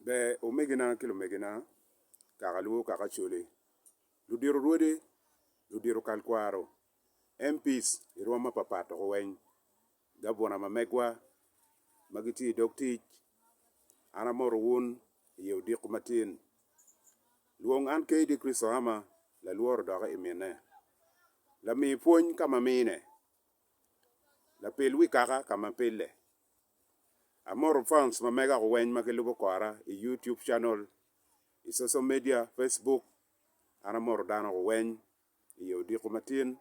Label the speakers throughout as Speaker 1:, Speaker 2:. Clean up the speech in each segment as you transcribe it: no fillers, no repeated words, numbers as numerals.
Speaker 1: Ber omegina ki lumegina, kaka luo kaka Acholi, ludito rwodi, ludito kalkwaro, MPs i rwom mapapat woko weng, gabuna ma megwa ma gitye i dog tic, an amoto wun i odiko matin. Lwong an KD Kristo Ama lalworo doki i mine, lami pwony ka ma mine, lapil wi kaka ka ma pille. Amoto fans ma mega ko weng ma gilubo kora i YouTube channel, i social media, Facebook, an amoto dano ko weng i odiko matin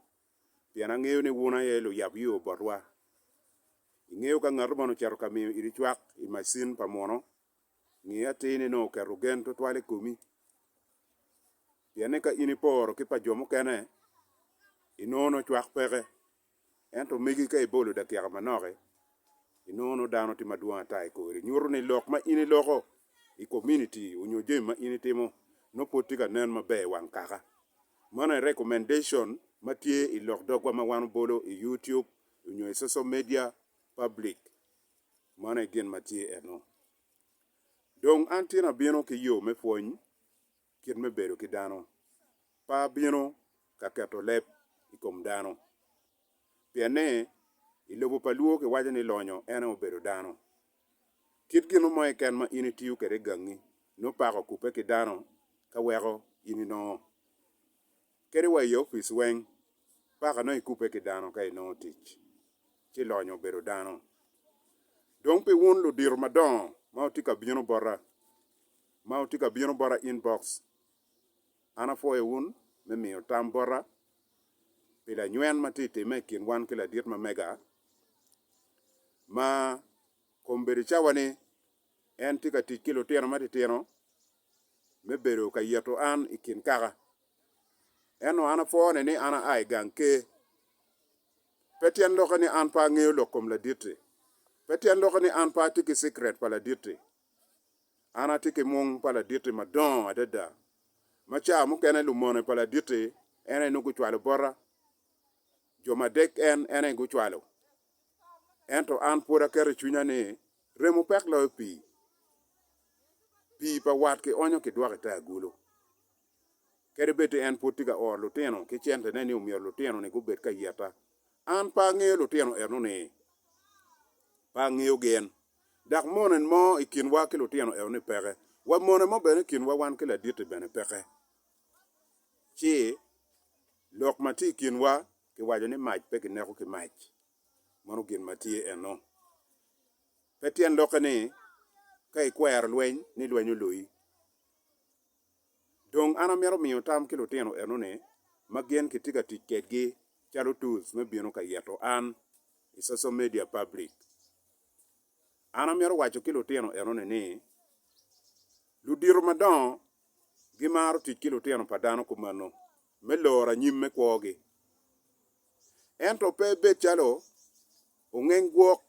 Speaker 1: pien angeyo ni wun aye luyab yo botwa. Ingeyo ka ngat mono ocito ka miyo iri cwak i macin pa muno, nge atir ni nongo oketo gen tutwal i komi. Pien ni ka in iporo ki pa jo mukene, inongo nongo cwak peke. Ento megi ka ibolo dakika manok-ki, inongo nongo dano tye madwong ata i kori. Nyuto ni lok ma in iloko i komuniti onyo jami ma in itimo nongo pwod tye ka nen maber i wang kaka. Meno aye recommendation ma tye i lok dogwa ma wan obolo i YouTube onyo i social media public. Mano aye gin ma tye eno. Dong an tin abino ki yo me pwony kit me bedo ki dano. Pe abino ka keto leb i kom dano. Pien ni, i lobo pa luo kiwaco ni lonyo en aye obedo dano. Kit gin mo keken ma in itiyo kwede i gangi nongo pako okubbe ki dano ka weko in inongo. Kadi wa i opic weng, paka nongo ikubbe ki dano ka inongo tic, ci lonyo obedo dano. Dong pi wun ludito madongo ma wutye ka bino bota, ma wutye ka bino bota inbox, An apwoyo wun me miyo tam bota pi lanywen ma tye timme i kin wan ki ladit ma mega ma kombeddi cawa-ni en tye ka tic ki lutino matitino me bedo ka yeto an i kin kaka. Ento an apwone ni an aa i gang ker. Pe tyen lokke ni an pe angeyo lok kom ladit-ti. Pe tyen lokke ni an pe atye ki cikret pa ladit-ti. An atye ki mung pa ladit-ti madongo adada, ma ca mukene lumone pa ladit-ti en aye nongo gucwalo bota, jo madek en en aye gucwalo. Ento an pwod aketo i cwinya ni remo pek loyo pii, pii pa wat kionyo kidwoko i te agulu. Kadi bed ni en pwod tye ka oro lutino ki centene ni omyero lutino-ni gubed ka yeta, an pe angeyo lutino eno-ni, pe angeyo gin. Dok mone mo i kinwa ki lutino eno-ni peke, wa mone mo bene i kinwa wan ki ladit-ti bene peke. Ci lok ma tye i kinwa kiwaco ni mac pe kineko ki mac, meno gin ma tye eno. Pe tyen lokke ni ka ikwero lweny ni lweny oloyi. Dong an amito miyo tam ki lutino eno-ni ma gin kitye ka tic kedgi calo tools me bino ka yeto an i social media public. An amito waco ki lutino eno-ni ni ludito madongo gimaro tic ki lutino pa dano kumeno me loro anyim me kwogi. Ento pe ibed calo ongeng gwok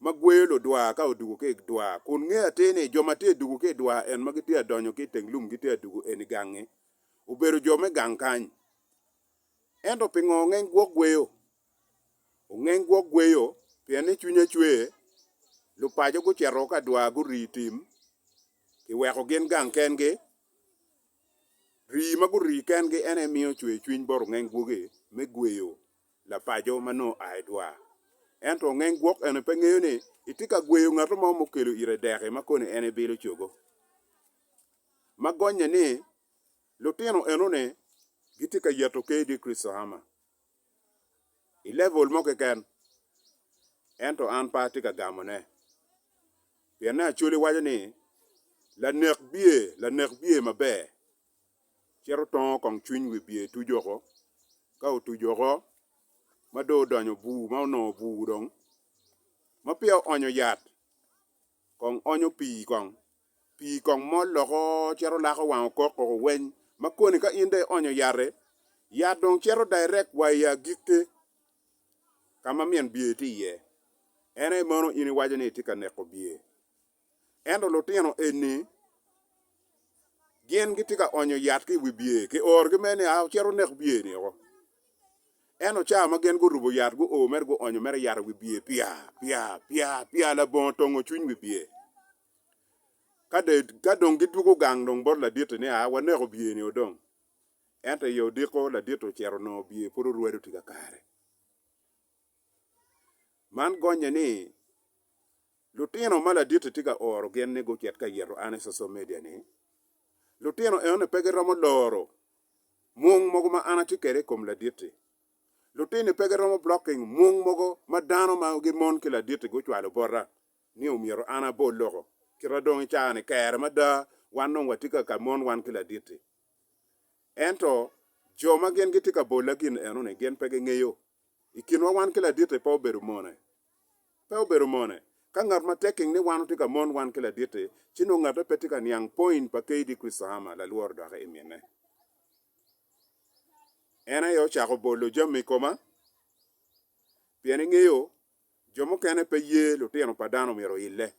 Speaker 1: ma gweyo ludwar ka odwogo ki i dwar kun ngeyo atir ni jo ma tye ka dwogo ki i dwar en ma gitye ka donyo ki i teng lum gitye ka dwogo eni gangi obedo jo me gang kany. Ento pingo ongeng gwok gweyo? Ongeng gwok gweyo pien ni cwinye cwer, lupaco gucito ka dwar gurii tim kiweko gin gang kengi, rii ma gurii kengi en aye miyo cwer cwiny bot ongeng gwogi me gweyo lapaco ma nongo oa i dwar. Ento ongeng gwok eni pe ngeyo ni etye ka gweyo ngat mo mukelo ite dek-ki ma koni en ebilo cogo. Ma gonye ni lutino enoni gitye ka yeto KD Kristohama i level mo keken ento an pe atye ka gamone pien ni Acholi waco ni lanek bye lanek bye maber Cito tongo kong cwiny wi bye tuco oko, ka otuco oko ma dong odonyo bur ma onongo bur dong ma peya oonyo yat kong onyo pii kong, pii kong mol oko cito lako wang okok koko weng ma koni ka in dong ionyo yat-ti, yat dong cito direct wa i agikki ka ma min bye tye iye en aye mono in iwaco ni itye ka neko bye. Ento lutino eni gin gitye ka onyo yat ki i wi bye, kiorogi mere ni a wucit wunek bye-ni woko. Ento ca ma gin gurubo yat guo mere guonyo mere yat i wi bye pya pya pya pya labongo tongo cwiny wi bye. Ka dong gidwogo gang dong bot ladit-ti ni, Aa, waneko bye-ni odong. Ento i odiko, ladit-ti ocito onongo bye pud orwedo tye kakare. Man gonye ni lutino ma ladit-ti tye ka oro gin ni gucit ka yito an i social media-ni, lutino enoni pe giromo loro mung mogo ma an atye kwede i kom ladit-ti. Lutini pe giromo blocking mung mogo ma dano ma gimon ki ladit-ti gucwalo bota ni omyero an abol loko. Kita dong i caa-ni kere mada wan dong watye ka ka mon wan ki ladit-ti. Ento jo ma gin gitye ka bolla gin eno-ni gin pe gingeyo. I kinwa wan ki ladit-ti pe obedo mone. Pe obedo mone. Ka ngat ma tekking ni wan watye ka mon wan ki ladit-ti, ci nongo ngatte pe tye ka niang point pa KD Christohama lalworo doki i minne. En aye ocako bolo jami i koma, pien ingeyo jo mukene pe ye lutino pa dano myero oille.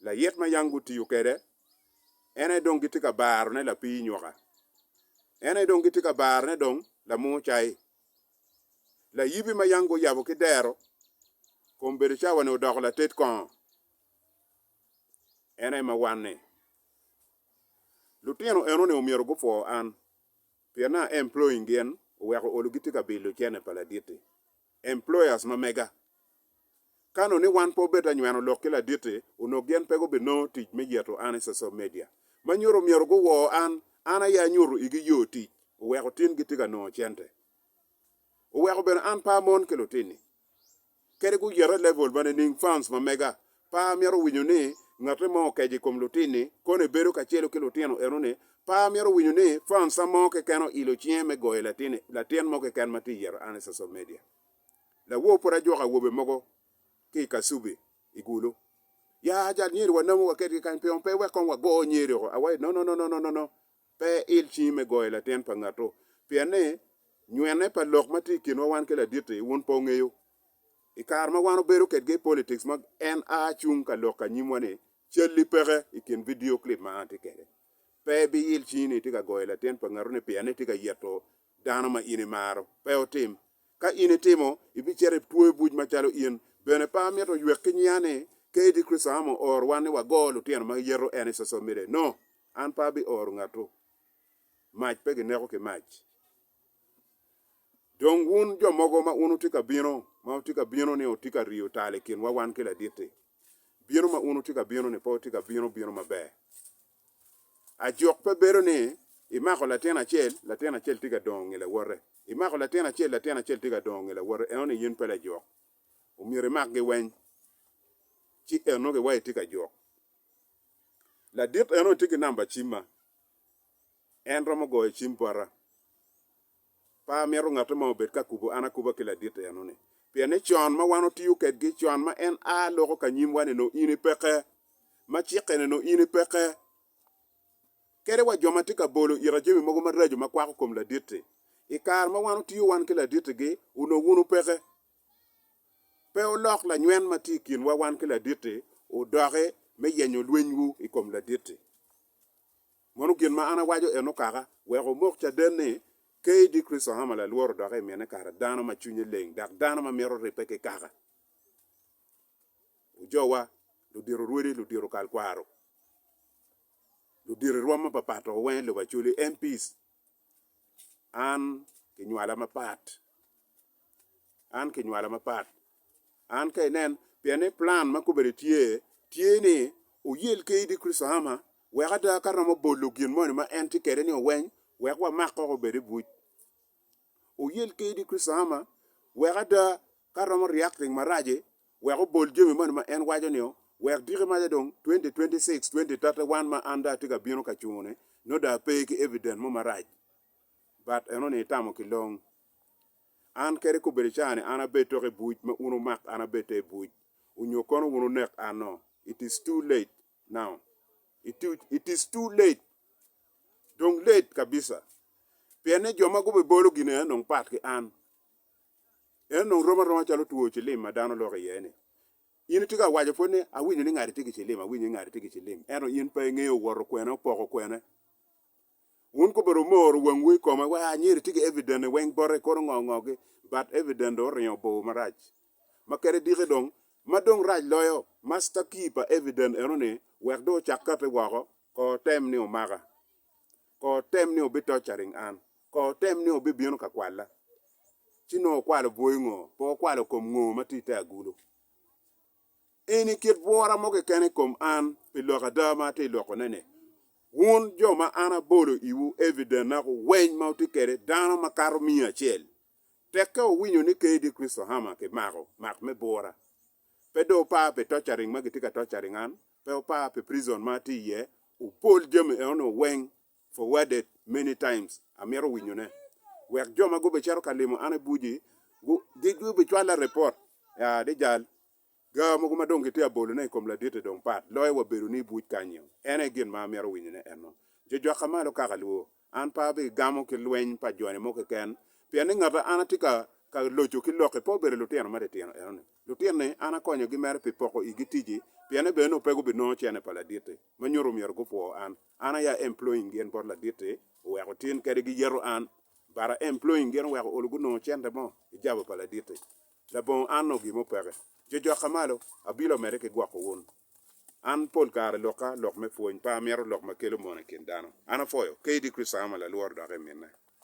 Speaker 1: Layit ma yang gutiyo kwede, en aye dong gitye ka barone lapii nyuka. En aye dong gitye ka barone dong lamur cai. Layibi ma yang guyabo ki dero, kombeddi cawa-ni odoko lated kongo. En aye ma wan-ni. Lutino enoni omyero gupwo an, pien a employing gin oweko olo gitye ka bilo cene pa ladit-ti. Employers ma mega. Ka nongo ni wan pe obed anyweno lok ki ladit-ti, onongo gin pe gubinongo tic me yeto an i social media. Ma nyuto myero guwor an, an aye anyuto igi yo tic, oweko tin gitye ka nongo cente. Oweko bene an pe amon ki lutini. Kadi guyete level ma nining fans ma mega pe amito winyo ni ngate mo okeco i kom lutini kono ebedo kacelo ki lutino eno ni pe amito winyo ni fans a mo keken oilo cinge me goyo latini latin mo keken ma tye iyero an i social media. Lawor pud ajuko awobe mogo ki i Kasubi i Gulu. Ya jal nyeri wanamu wa kedgi kany pingo pe iwek kong wago nyeri oko awaci no no no no no no Pe il cingi me goyo latin pa ngat-tu, pien ni nywene pa lok ma tye i kinwa wan ki ladit-ti wun pe wungeyo. I kare ma wan wabedo kedgi i politics ma en a cung ka lok anyimwa-ni, cal-li peke i kin vidio clip ma an atye kwede. Pe ibiil cingi ni itye ka goyo latin pa ngatu-ni pien ni itye ka yeto dano ma in imaro. Pe wutim. Ka in itimo, ibicito itwoyo buc macalo in. Bene pe amito ywek ki nyinga ni KD Kricito Amo ooro wan ni wago lutino ma yeto en i social media. No! An pe abioro ngatwu. Mac pe gineko ki mac. Dong wun jo mogo ma wun wutye ka bino, ma wutye ka bino ni wutye ka riyo tal i kinwa wan ki ladit-ti, bino ma wun wutye ka bino-ni pe wutye ka bino bino maber. Ajuk pe bedo ni imako latin acel, latin acel tye ka dongo nge lawote. Imako latin acel, latin acel tye ka dongo nge lawote. Eno-ni in pe lajuk. Omyero imakgi weng, ci eno giwa itye ka juk. Ladit eno tye ki namba cimma, en romo goyo cim bota. Pe amito ngatti mo obed ka kubo an akuba ki ladit eno-ni. Pien ni con ma wan otiyo kedgi, con ma en a loko ka nyimwa-ni nongo in ipeke, ma cikke-ni nongo in ipeke. Kadi wa jo ma tye ka bolo ita jami mogo maraco ma kwako kom ladit-ti, i kare ma wan otiyo wan ki ladit-tigi, onongo wun wupeke. Pe wulok lanywen ma tye i kinwa wan ki ladit-ti odoki me yenyo lwenywu i kom ladit-ti. Mono gin ma an awaco eno kaka, wek wumok caden ni KD Kricito Hama lalworo odoki i mine kara dano ma cwinye leng dok dano ma mito ribbe ki kaka. Ojowa, ludito rwodi, ludito kalkwaro, ludito i rwom mapapat weng i lobo Acholi, MPs, an kinywala mapat. An kinywala mapat. An ka inen, pien ni plan ma kobedi tye, tye ni oyel KD Kricitohama wek ada ka romo bolo gin moni ma en tye kwede ni oweny, wek wamak koko obed i buc. Oyel KD Kricitohama wek ada ka romo reacting maraci, wek obol jami moni ma en waco ni wek diki maca dong 2026, 2031 ma an dong atye ka bino ka cungo ni nongo dong ape ki evidence mo marac. But eno ni itamo ki long. An kadi kobedo caa ni an abed tok i buc ma un wumak an abed te i buc onyo kono wun wunek an no it is too late now it is too late dong late kabisa pien ni jo ma gubibolo gin eno dong pat ki an eno dong rom aroma calo two cilim ma dano loko iye ni in itye ka waco pwod ni awinyo ni ngati tye ki cilim awinyo ni ngati tye ki cilim ento in pe ingeyo owoto kwene opoko kwene Wun kobedo wumoro wangwu i kome wek anyira tye ki evident weng bote kono ngo ngo gi but evident dong oringo bor marac ma kadi diki dong ma dong rac loyo master key pa evident eno ni. Wek dong ocak kati woko, kor tem ni omaka, kor tem ni obitocaring an, kor tem ni obibino ka kwalla. Ci nongo okwalo bwoyi ngo? Pe okwalo kom ngo ma tye i te agulu. Eni kit bwora mo keken i kom an pi lok ada ma atye lokone-ni. Wun jo ma an abolo iwu evident-na weng ma wutye kwede, dano makato miya acel, tekke wuwinyo ni KD Kristo Hammer kimako mak me bwora. Pe dong wupar pi torturing ma gitye ka torturing an, pe wupar pi prison ma atye iye, wubol jami enoni weng forwarded many times, amito winyone. Wek jo ma gubicito ka limo an i buci gubicwalla report, ya di jal. Gar mogo ma dong gitye abolone i kom laditte dong pat loyo wa bedo ni i buc kany-nyo. En aye gin ma amito winyone eno. Jojwaka malo kaka lwor. An pe abigamo ki lweny pa joni mo keken, pien ni ngata an atye ka ka loco ki lokki pe obedo lutino matitino enoni. Lutino-ni an akonyogi mere pi poko igi ticci, pienne bene nongo pe gubinongo cene pa laditti, ma nyuto myero gupwo an. An aye a employing gin bot laditti, oweko tin kadi giyeto an, but a employing gin oweko olo gunongo cente mo i jabo pa laditti. Labongo an onongo gin mo peke. Jo jokka malo, abilo omedde ki gwoko wun. An pol kare lokka lok me pwony, pe amito lok ma kelo mono i kin dano. An apwoyo, KD Kricito Ama lalworo dok i minne.